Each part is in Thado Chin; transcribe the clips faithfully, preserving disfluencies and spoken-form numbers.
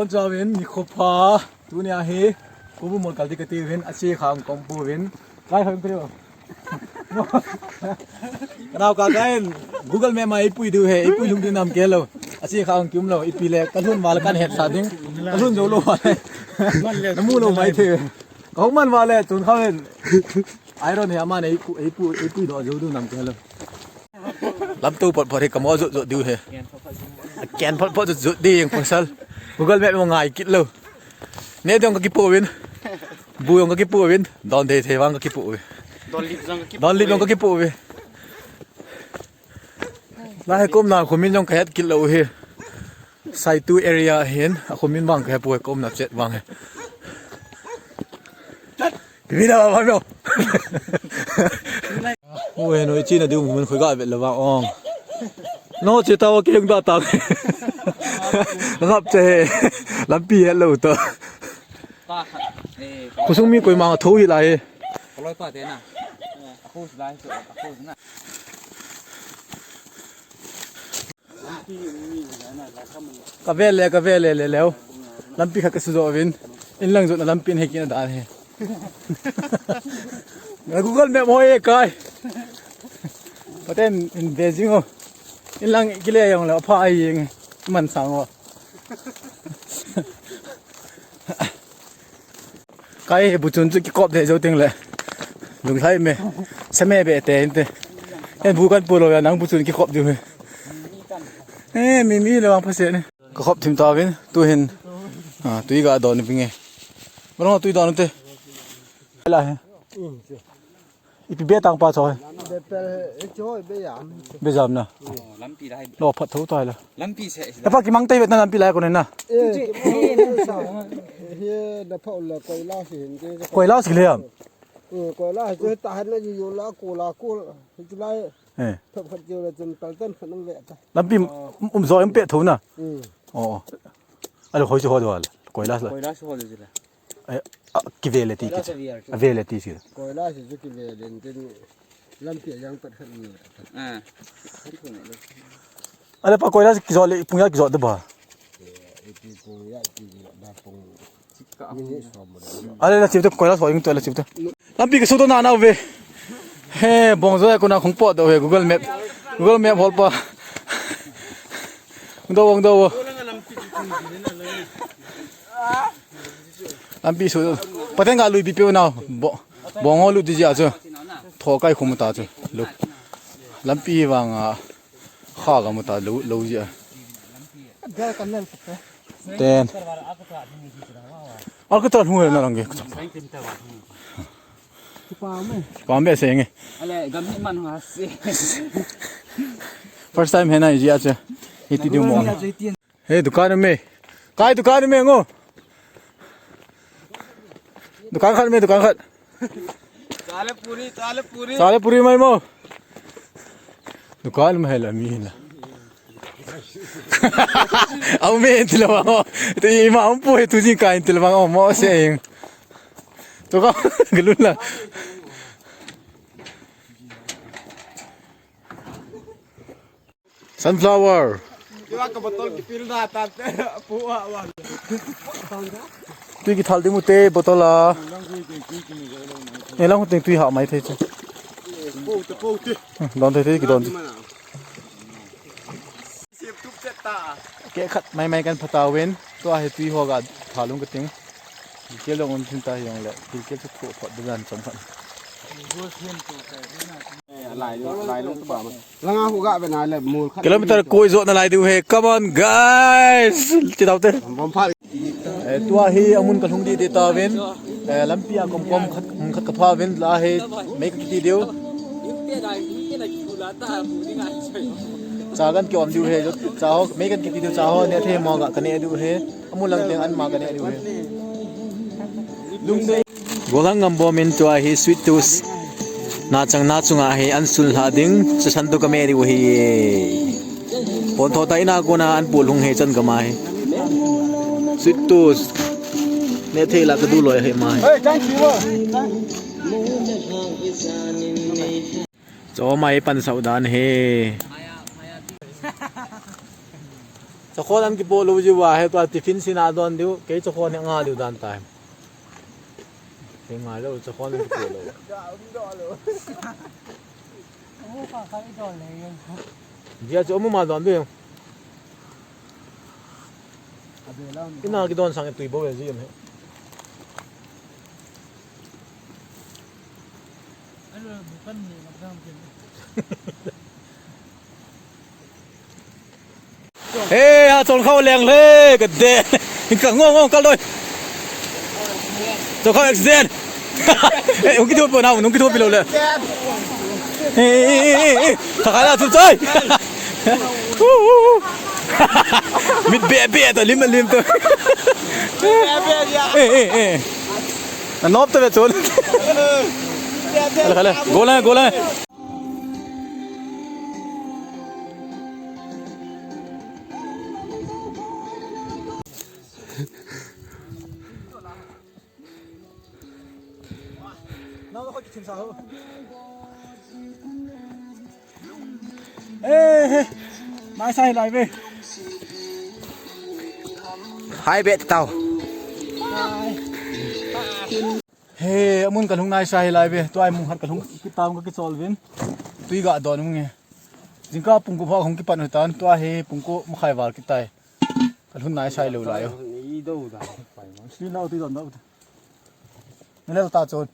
Chawin nikho pha, tunia hi Kubu mol kal ding kati uvin, achi khang kong pu uvin. Kai khang pu. Kanau ka kai Google Map ma ipui diu he, ipui lung ding nam kei lou. Achi khang kium lou, ipi le kalhun val kan het sa ding. Kalhun jou lou val. Namu lou mai the. Kahung man val le tun khang. Iron he ama nei pu, ei pu, ei pu do jo du nam ke lo. Lam tu pot pot he kamo jot jot diu he. Ken pot pot jot jot ding pasal. Google Map mo ngai kit lo. Ne dong ka kipu uvin. Bu dong ka kipu uvin. Don de the wang ka kipu uvin. Don lit dong ka kipu uvin. Lai he kumna khumin jong ka het kit lou hi. Saitu area hin, a khumin vang ka he poi, ka umna chet vang he. Bibina ba ba. Ui, noi china diu mun khoi ga vet lou vang ong. No che ta wa ke yung da ta. Ngap che he. Lampi het lou to. Pa khat, eh, khosung mi koima tho hi lai. Kaloi pa te na. Ako si lai, ako si na. Ka ve le, ka ve le, le leu. Lampi khat ka su jo vin. In lang jo na lampi in he kina dan he. Na Google Map hoi e kai. Paten in ve jing o. In lang kile jong le pha ai jing. Man sang o. Kai bu chun chu kikop de jo ting le. Lunglhai me. Seme be te inte. En bu kan pu lou ya nang bu chun kikop diu he. Eh, mi mi le wang pha se ni. Ka khop thim ta vin, tu hin. Ah, tui ga don vin nge. Barong tui don te. La he. Ipi be tang pa choi. Be pel, eh, choi, be jam. Be jam na. Oh, lampi lai. Lo phat tho tai la. Lampi se. Ka pa kimang tai vet na lampi lai ko ne na. Eh, kimang tai sa. He, da pha la koila si hin ke. Koila si le am. Eh, koila si ta han na ji yo la ko la ko. Hi lai. Eh. Thop khat jo la chun tal tan khat nang ve ta. Lampi um, um zo em pe tho na. Hmm. Oh. Ale hoi chu ho do la. Koila la. Koila si ho de la. Eh, a, ki ve le ti ki. Koila sa vial chu. A ve le ti si. Koila si chu ki ve le tin lampi a jang pat khat ni. Ah. Ale pa koila si ki zo le pung ya ki zo de ba. Eh, ipi pung ya ki zo da pung. Minute som mo. Ale la chip to koila so yung to la chip to. Lampi ka su to na na ve. He, bong zo ko na khong po do he Google Map. Google Map hol pa. Ung do, ung do. Lampi su. Paten ga lui bi pe na. Bo, bong ho lu di ja chu. Tho kai khum ta chu. Lu. Lampi vang a. Kha ga mu ta lo, lo ji a. Ten. Alcatraz hung na lang ge. Pa me se nge. Ale, gam hi man ha se. First time he na ji a che. Hiti diu mo. He, dukan me. Kai dukan me ngo. Dukan khat me, dukan khat. Chale puri, chale puri. Chale puri mai mo. Dukan me la mi la. Au me tila mo. Te ima um po he tu jin kai tila mo se. To ka galun la. Sunflower. Kiwa ka bottle kipil na ta te, pu a wa. Tui kithal ding u te bottle a. E lang teng tui ha mai thei chu. Po te, po te. Don thei thei ki don. Sip tup chet ta. Ke khat mai mai kan pha tauvin. Tua hi tui ho ga thalung ka ting. Kilkel dong um thin ta hi jong le, kilkel chu khu phot dan chom khat. Lai, lai long tu ba ma. Langa hu ga ve na le mul khat. Kilometer koi jo na lai diu he. Come on, guys. Ti dau te. Bom pha. Eh, tua hi amun ka lhung di ti tauvin. Eh, lampi a kom kom khat, khat ka pha vin la hi. Mei ka kiti diu. Cha kan ki om diu he. Cha ho, mei kan kiti diu cha ho ne the mo ga ka ne diu he. Amu lang teng an ma ka ne diu he. Golang ngam bom in tua hi sweet tooth. Na chang na chunga hi an sul hla ding. Sa san tu ka me diu hi. Pon tho ta ina ko na an pu lhung he chan ka ma hi. Sweet tooth. Ne thei la ka du loi he ma hi. Hey, thank you. Cho mai pan sau dan he. Chakhon an kipoh lou jiu va, he tua tiffin sina don diu, kei chakhon hi nga diu dan tai. He ngai lou, chakhon an kipoh lou. Dia chu amu ma don diu. Ina kidon sang tui bou ve ji em he. He, ha, chon khau leng le, ka de. Ka ngong ngong kal doi. Chon khau accident. Eh, hung kithupi nau, hung kithupi lou le. Eh, eh, eh, eh, eh. Kha kha la chu choi. Mit be be to, lim lim to. Eh, eh, eh. Na nop to ve chon. Khala, khala. Go le, go le. Eh, eh. Nai sai lai ve. Hai be tau. He, amun kalhung nai sai lai ve. Tua hi mun khat kalhung kitam ka kichol vin. Tui ga don mun nge. Jingkah pung ko pha hung kipan u tan. Tua hi pung ko makhai val kitai. Kalhun nai sai lou lai o. Ni do da. Sli nau ti don da. Ni le ta chon.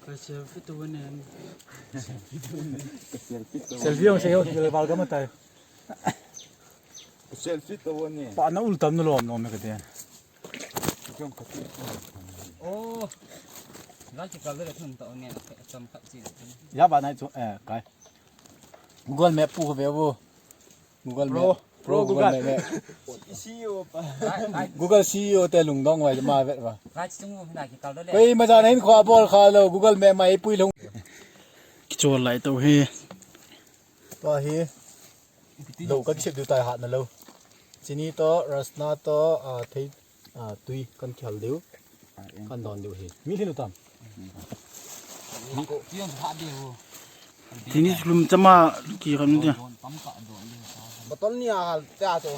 Ka selfie to ne. Selfie hung se ho, val ga matai. Selfie to ne. Pa na ul tam na lom lom me ka te. Oh. Gal ki kal le thum to ne, tam khat chi. Ya ba nai chu, eh, kai. Google Map pu ko ve vo. Google Pro, Map. Pro Pro Google. Google Map, Map. C E O pa. Google C E O te lungdong vai ma vet va. Gai chung u na ki kal le. Koi ma jan hin kho bol kha lou Google Map ma ei pui lou. Kichol lai to hi. Tua hi. Lou ka kisep diu tai hat na lou. Chini to, rasna to, a, thei, a, tui kan kihal diu. Kan don diu hi. Mi hilu tam. Tiang sa diu. Tini lum chama ki kan dia. Botol ni a hal ta to.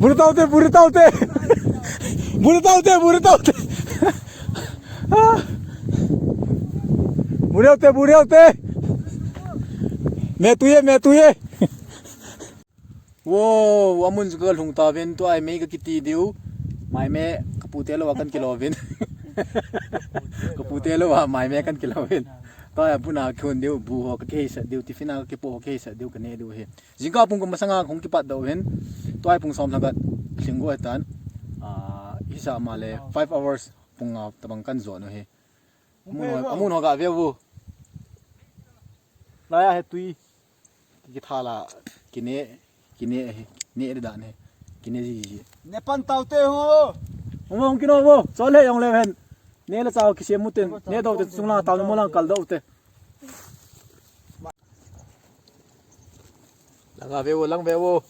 Buri tau te, buri tau te. Buri tau te, buri tau te. Ah. Buri tau te, buri tau te. Me tu ye, me tu ye. Wow, amun chu ka lhung ta vin, tua hi mei ka kiti diu. Mai me ka pu te lou a kan kilo vin. Ka pu te lou a mai me kan kilo vin. Tua hi buna kihun diu, bu ho ka kihei sat diu, tiffin a ka kipoh ho kihei sat diu, ka ne diu hi. Jingkah pung ko masanga kong kipat dou hin. Tua hi pung som lhagat lhing go tan. Ah, hisa ma le five hours pung nga tabang kan jon u hi. Amun ho, amun ho ga ve u. Lai a he tui. Ki thala, kine, kine, ne dan he. Kine ji ji. Ne pan tau te ho. Hung hung kino vo. Chol le jong le hen. Ne le chao kisem mu ten. Ne do te chung la tau ne mo lang kal do te. Lang a ve vo, lang ve vo.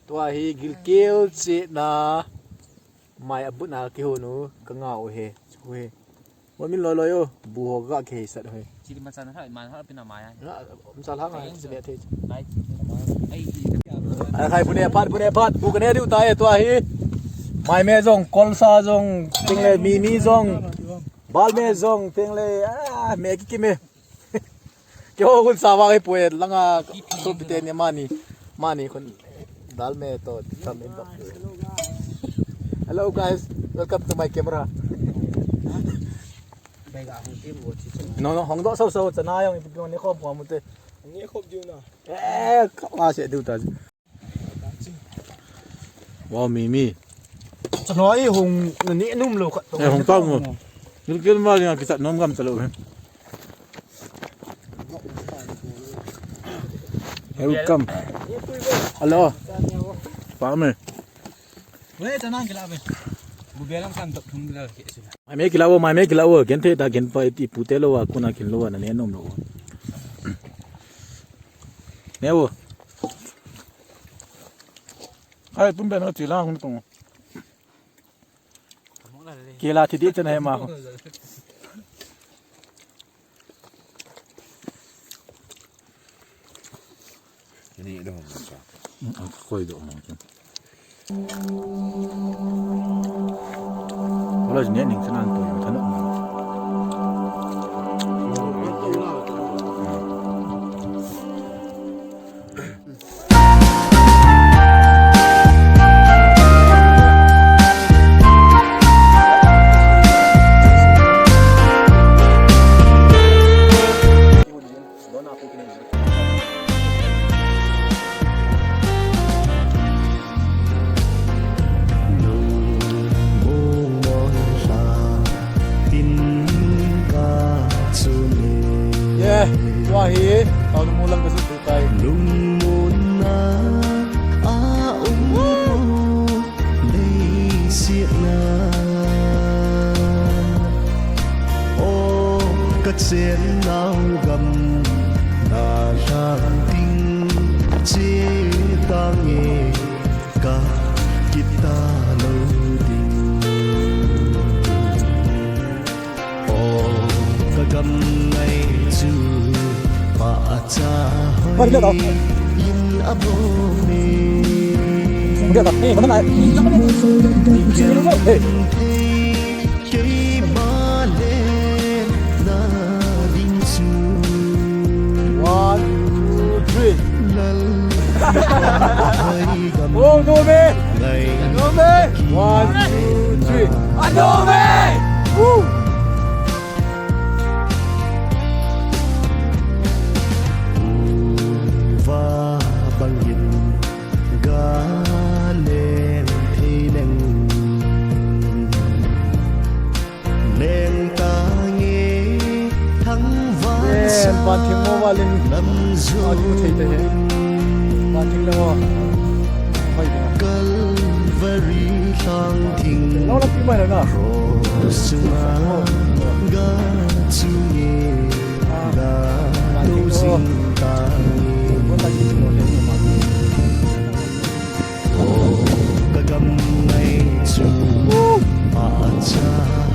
Tua hi gilkel chena. Mai abut na kihon u, ka nga u he, chu he. Wa min loi loi u, bu ho ka kihei sat u he. Chili ma chan ha, man ha pina mai a. Na, um chal ha nga, chi be thei. Nai. Ai. Ai khai bu ne phat, bu ne phat, bu ka ne diu ta e tua hi. Mai me jong, kolsa jong, ting le mi mi jong. Bal me jong, ting le, ah, me ki ki me. Keiho hun sa vang hi poi langa sopi te ni mani, mani khun dal me to tam in bak. Hello guys, welcome to my camera. No, no, hong do so so chana jong ipi ni khom khom te. Ni khom diu na. Eh, ka ma se diu ta. Wow, mi mi. Chano ai hung na ni num lo ka. Eh, hung ta mo. Ni kel ma ni ki sat nom gam ta lo he. Welcome. Hello. Pa me. We ta nang kila be. Bu belang kan tok thung bila ke su. Mai me kila wo, mai me kila wo. Gen the ta gen pa i pu te lo wa kuna kin lo wa na ne nom lo. Ne wo. Ai, tum ben ti la hung tung. Kila thi di chen he ma. Ni do mo sa. Koi do mo. Wala ni ning sanan to yo tanu. Yeah, tua hi, tao na mulang ka su tai. Lungmonna a um Leiset na, o ka chennau gam, na lhang ding che tange ka kit talou ding. O ka gam ngai chu pa acha hoi in abol e. Keima le na ding chu. One, two, three. Lal. Oh, no, man. Ngai. No, man. One, two, three. Ah, no, man. Woo. Uva bangin ga leng thei leng. Leng tange thangvah. Eh, sa vanthing mo valin lam jo. Adu thei te he. Vanthing le mo. Hoi de. Calvary lhang thing. Lo la pi mai la na. Cross chunga ga chunge. Ah, ga vanthing to lo. Jing tange. Mo ta ki mo le mo ma. O ka gam ngai chu pa acha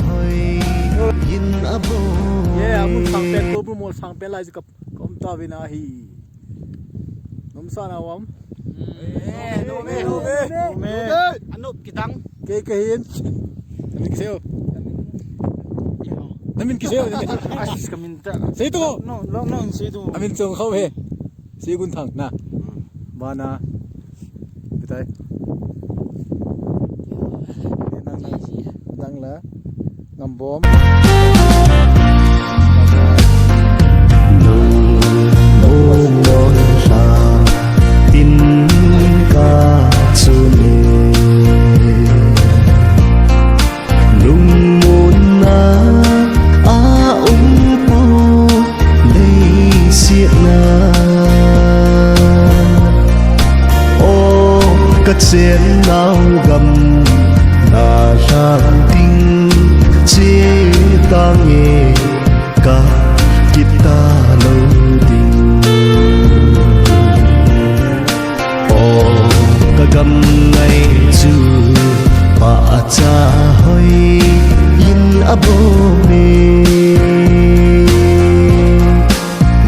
hoi in abol. Yeah, amun sang pen, ko bu mol sang pen lai chu ka, ka um ta vin ahi. Nom sa na wam. Eh, nom e, nom e. Nom e. Anop kitang. Kei ka hin. Namin kiseo. Namin kiseo, namin. Asis kamin ta. Sei tu. No, no, no, sei tu. Amin chong khau he. Sigun thang na. Hmm. Bana. Bitai. Nang, nang, nang la. Ngambom. Nung, nung, nung, sa. Tin ka chu ni. Lungmonna a um pu leiset na. O ka chennau gam na lhang ding che tange ka kit talou ding. O ka gam ngai chu pa acha hoi in abol e.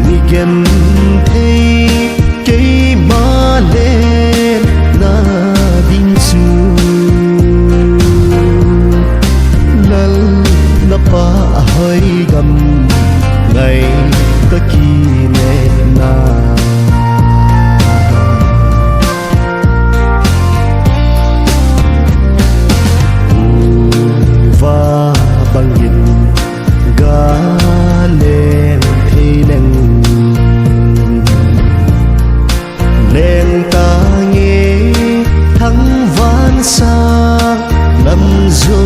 Ni genthei keima le na ding chu. Lal na pa hoi gam ngai ka kine na. Uva bangin ga leng thei leng. Leng tange thangvah sa lam jo.